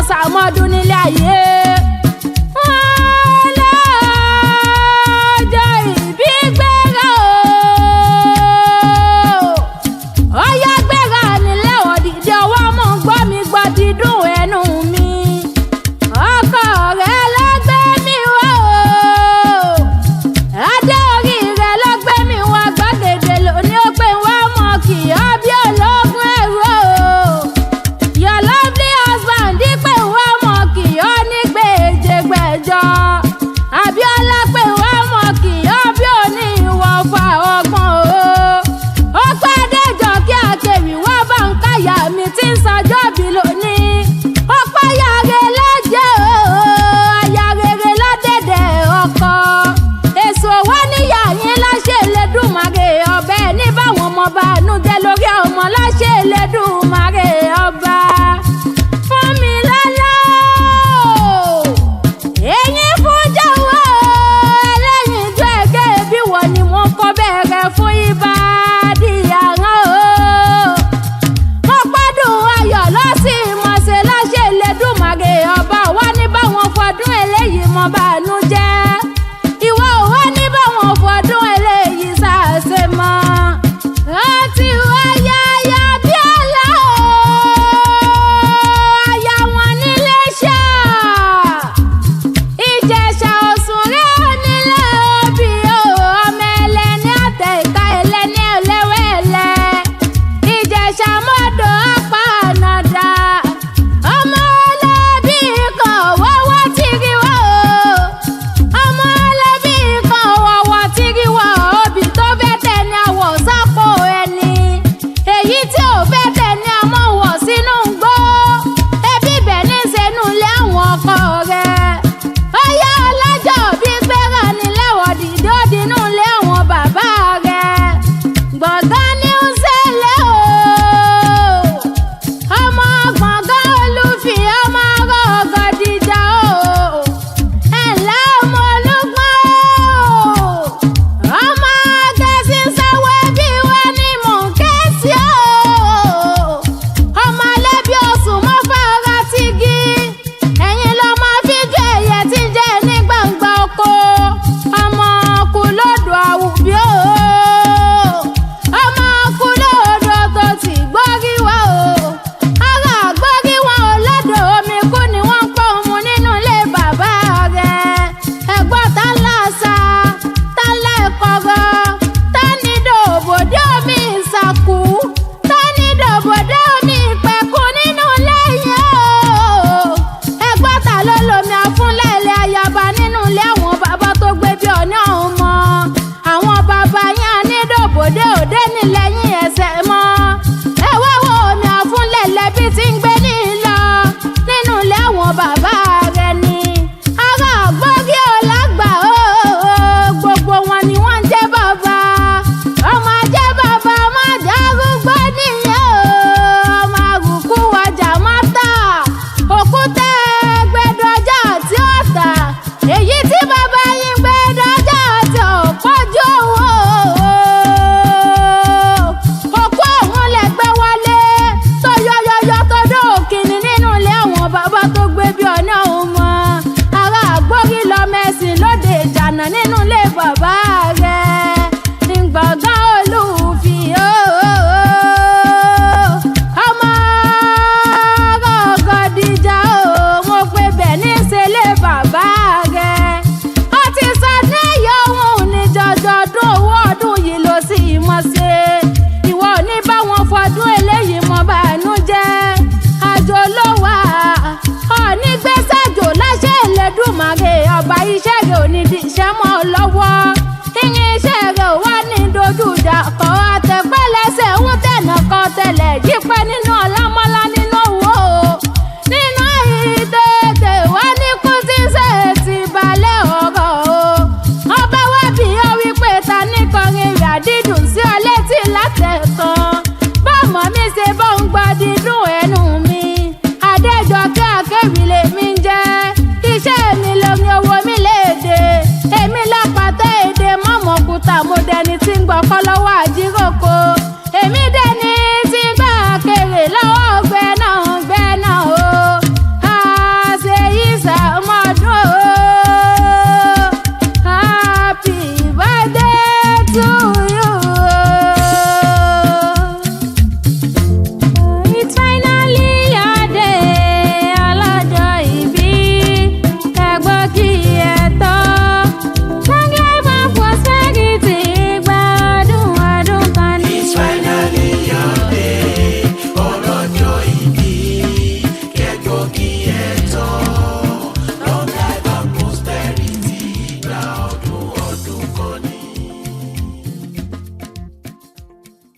Ṣàmọ́dún nílé ayé. Wọ́n lọ́jọ́ ìbí gbéra o. Ọ̀yá gbéra nílẹ̀ òdìdí ọwọ́ mọ̀ ń gbọ́ mi gbọ́ dídùn ẹnu mi. Ọkọ rẹ̀ ló gbé mi wá o. Adé orí rẹ̀ ló gbé mi wá gbàgede lóní ó pé wá mọ̀ kì í bí ológun ẹ̀rọ o. Your lovely husband pé wá mọ̀ kì í ní gbèjègbèjọ. Abíọ́lá pé wá mọ̀ kì í bí òní ìwọ̀fà ọgbọ̀n o. Ó pẹ́ déjọ́ kí akéwì wá bá ń káyà mi tí ń sọjọ́ bí lónìí. Ó pẹ́ yàrá lọ́jọ́ o, aya rere lọ́dẹ̀dẹ̀ ọkọ. Èso wá níyà yín láṣẹ Elédùmarè ọbẹ̀ ní báwọn ọmọ bá nú jẹ́ lórí ọmọ láṣẹ Elédùmarè ọba. Fún mi lọ́lá o, eyín fún jọ̀wọ́ ẹlẹ́yin tó ẹgẹ́ bí wọ́n ni wọ́n kọ́ bẹ̀rẹ̀ fún ibà díyàrá o. Mo pàdùn ayọ̀ lọ́sìn ìmọ̀ọ́sẹ̀ láṣẹ Elédùmarè ọba wá ní báwọn fọdún eléyìí mọ́ bànú jẹ́. Ìwọ ò wá ní báwọn fọdún eléyìí ṣàṣe mọ́. Àti wáyà ya bí ọ̀la o, aya wọn nílé ṣá. Ìjẹ̀ṣà òsùnrẹ́ onílé òbí o, ọmọ ẹlẹ́ni àtẹ ìka ẹlẹ́ni ẹlẹ́wẹ̀lẹ́. Ìjẹ̀ṣà mọ́dọ̀ apá ànàdà. Ọmọ ọlọ́bí kan wọ́wọ́ tìrì wọ́ o. Ọmọ ọlọ́bí kan wọ́wọ́ tìrì wọ́ òbí tó fẹ́ tẹ̀ ní àwọ̀ sápò ẹni. Èyí tí ò fẹ́ tẹ̀ ní àmọ́ wọ̀ sínú gbó. Ẹbí bẹ̀ ní sẹ́nu lé àwọn ọkọ rẹ̀. Ọyá ọlọ́jọ́ bí gbéra nílẹ̀wọ̀ dìde ó dínú lé àwọn bàbá rẹ̀. Gbọ̀ngàn ní ń ṣẹlẹ̀ o. Ọmọ gbọ̀ngàn olùfì ọmọ ọgọ́ dìjà o. Ẹ̀lẹ́ ọmọ olúgbọ́n o. Ọmọ agẹ́sí sáwọ́ ẹbí wa ni mò ń ké sí o. Ọmọ alẹ́bí oṣù mọ́fà tigi. Ẹ̀yin ló máa fi ju ẹ̀yẹ tí ń jẹ́ ní gbangba oko. Ọmọ kú lódò àwùbí o. Ọmọ kú lódò tó ti gbórí wá o. Ara àgbórí wọn ò lọ́dọ̀ omi kú ni wọ́n ń pọ̀ mu nínú ilé bàbá rẹ̀. Ẹ̀gbọ́n tá ń làṣà, tá ń lẹ́kọ̀ọ́rọ́, tá ní dòbòdé omi ìsàkú, tá ní dòbòdé omi ìpẹ̀kun nínú ilé yẹn o. Ẹ̀gbọ́n ta ló lomi àfúnlẹ̀lẹ̀ ayaba nínú ilé àwọn bàbá tó gbé bí ọ̀ní ọ̀hún mọ́. Àwọn bàbá yẹn á ní dòbòdé òde nílẹ̀ yín ẹsẹ̀ mọ́. Ẹ wá wo omi àfúnlẹ̀lẹ̀ bí ti ń gbé ní lọ nínú ilé àwọn bàbá rẹ̀ ni. Ara àgbórí ọ̀làgbà o, gbogbo wọn ni wọ́n ń jẹ́ bàbá. Ọmọ jẹ́ bàbá má dárúgbó nìyẹn o. Ọmọ àrùkù wájà má tà. Òkúta ẹgbẹ́dọjà àti ọ̀tà. Èyí tí bàbá yín gbẹ́dọjà àti ọ̀pọ̀jù owó. Òkú ọ̀hún lẹ́gbẹ́ wọlé tó yọyọyọ tó dóòkìní nínú ilé àwọn bàbá tó gbé bí ọ̀nà òun mọ́. Ará àgbórí lọ mẹ́sìn lóde ìjànà nínú ilé bàbá rẹ̀. Ní gbọ̀ngàn olùfì ooo. Ọmọ ọgọ́dìjà ooo. Mo pe bẹ̀ ní ìṣẹ̀lẹ̀ bàbá rẹ̀. Ó ti sọdún ẹ̀yọ́ òun ní jọjọdún owó ọdún yìí ló sì mọ̀ ṣe. Ìwọ ò ní bá wọn fọdún eléyìí mọ́ bàánú jẹ́. Àjò ló wà. Ọ̀ní gbèsàjò láṣẹ Elédùmarè ọba iṣẹ́ rẹ̀ ò ní di iṣẹ́ mọ́ ọ lọ́wọ́. Irinṣẹ́ rẹ̀ ò wá ní dojú ìjà kọ́ àtẹ̀pẹ́lẹsẹ̀ ń tẹ̀nà kan tẹ̀lẹ̀ yípẹ́ nínú ọlámọ́lá nínú owó. Nínú ìtètè wá ní kú sí ṣe ti balẹ̀ ọ̀rọ̀ o. Ọba wá bí ọ wípé ta ní kọrin rẹ̀ dídùn sí ọ létí látẹ̀kan. Bọ́mọ mi ṣe bọ́ ń gbọ́ dídùn ẹnu mi. Adéjọkẹ́ Akéwì lèmi ń jẹ́. Iṣẹ́ mi lórí owó mi léde. Èmi lápàtẹ́ èdè mọ́mọ́kúta mo dẹni tí ń gbọ́kọ́ lọ́wọ́ àjíròkọ. Èmi dẹni